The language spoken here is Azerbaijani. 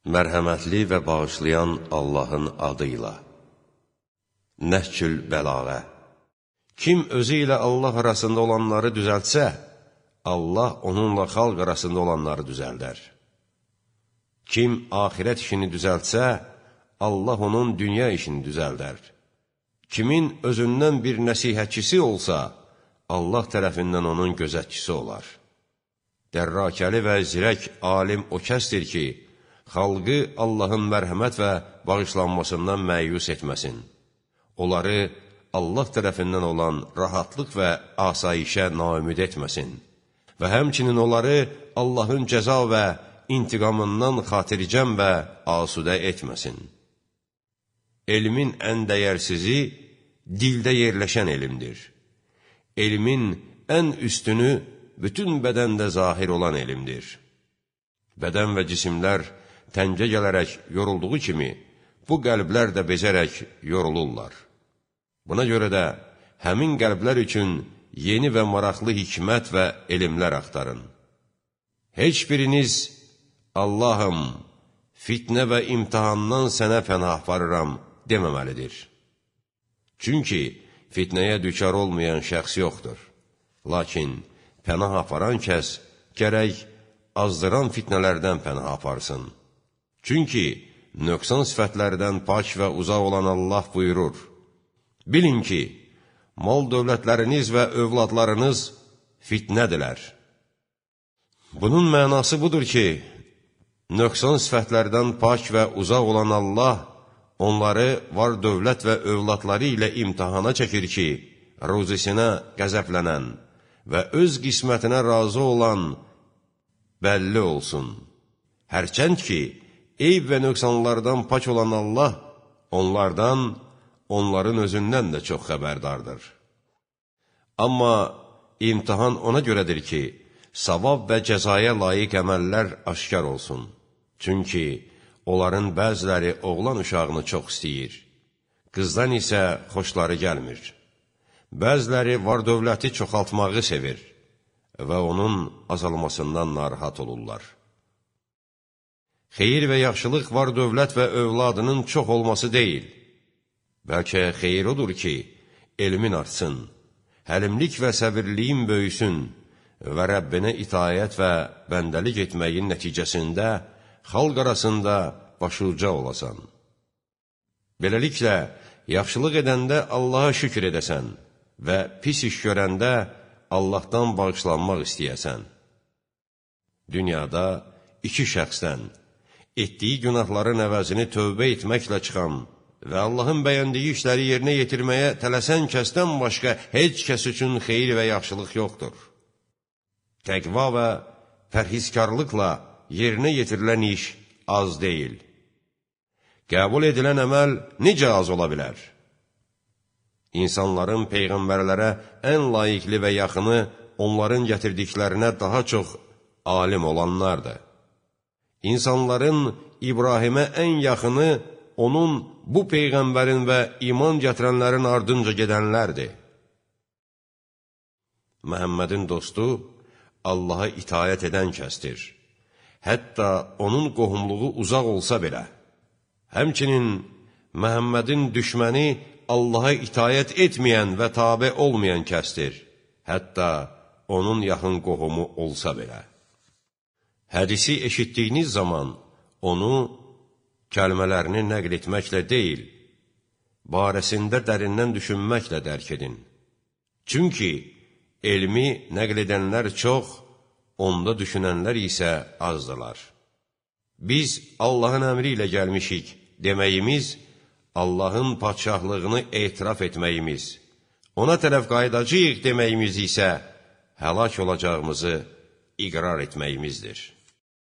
Mərhəmətli və bağışlayan Allahın adıyla. Nəhcül Bəlağə. Kim özü ilə Allah arasında olanları düzəltsə, Allah onunla xalq arasında olanları düzəldər. Kim axirət işini düzəltsə, Allah onun dünya işini düzəldər. Kimin özündən bir nəsihətçisi olsa, Allah tərəfindən onun gözətçisi olar. Dərrakəli və zirək alim o kəsdir ki, xalqı Allahın mərhəmət və bağışlanmasından məyus etməsin. Onları Allah tərəfindən olan rahatlıq və asayişə naümid etməsin və həmçinin onları Allahın cəza və intiqamından xatircəm və asudə etməsin. Elmin ən dəyərsizi dildə yerləşən elmdir. Elmin ən üstünü bütün bədəndə zahir olan elmdir. Bədən və cisimlər təngə gələrək yorulduğu kimi, bu qəlblər də bezərək yorulurlar. Buna görə də həmin qəlblər üçün yeni və maraqlı hikmət və elmlər axtarın. Heç biriniz, Allahım, fitnə və imtahandan sənə pənah aparıram deməməlidir. Çünki fitnəyə düçar olmayan şəxs yoxdur. Lakin pənah aparan kəs gərək azdıran fitnələrdən pənah aparsın. Çünki nöqsan sifətlərdən pak və uzaq olan Allah buyurur: Bilin ki, mal dövlətləriniz və övladlarınız fitnədirlər. Bunun mənası budur ki, nöqsan sifətlərdən pak və uzaq olan Allah onları var dövlət və övladları ilə imtahana çəkir ki, ruzisinə qəzəblənən və öz qismətinə razı olan bəlli olsun. Hərçənd ki, eyb və nöqsanlardan pak olan Allah onlardan, onların özündən də çox xəbərdardır. Amma imtahan ona görədir ki, savab və cəzaya layiq əməllər aşkar olsun. Çünki onların bəziləri oğlan uşağını çox istəyir, qızdan isə xoşları gəlmir. Bəziləri var dövləti çoxaltmağı sevir və onun azalmasından narahat olurlar. Xeyir və yaxşılıq var dövlət və övladının çox olması deyil. Bəlkə xeyir odur ki, elmin artsın, həlimlik və səbirliyin böyüsün və Rəbbinə itaət və bəndəlik etməyin nəticəsində xalq arasında başuca olasan. Beləliklə, yaxşılıq edəndə Allaha şükür edəsən və pis iş görəndə Allahdan bağışlanmaq istəyəsən. Dünyada iki şəxsdən etdiyi günahların əvəzini tövbə etməklə çıxan və Allahın bəyəndiyi işləri yerinə yetirməyə tələsən kəsdən başqa heç kəs üçün xeyir və yaxşılıq yoxdur. Təqva və pərhizkarlıqla yerinə yetirilən iş az deyil. Qəbul edilən əməl necə az ola bilər? İnsanların peyğəmbərlərə ən layiqli və yaxını onların gətirdiklərinə daha çox alim olanlardır. İnsanların İbrahimə ən yaxını onun, bu peyğəmbərin və iman gətirənlərin ardınca gedənlərdir. Məhəmmədin dostu Allaha itaət edən kəsdir. Hətta onun qohumluğu uzaq olsa belə. Həmçinin Məhəmmədin düşməni Allaha itaət etməyən və tabe olmayan kəsdir. Hətta onun yaxın qohumu olsa belə. Hədisi eşitdiyiniz zaman onu kəlmələrini nəql etməklə deyil, barəsində dərindən düşünməklə dərk edin. Çünki elmi nəql edənlər çox, onda düşünənlər isə azdılar. Biz Allahın əmri ilə gəlmişik deməyimiz, Allahın padşahlığını etiraf etməyimiz, ona tərəf qayıdacağıq deməyimiz isə həlak olacağımızı iqrar etməyimizdir.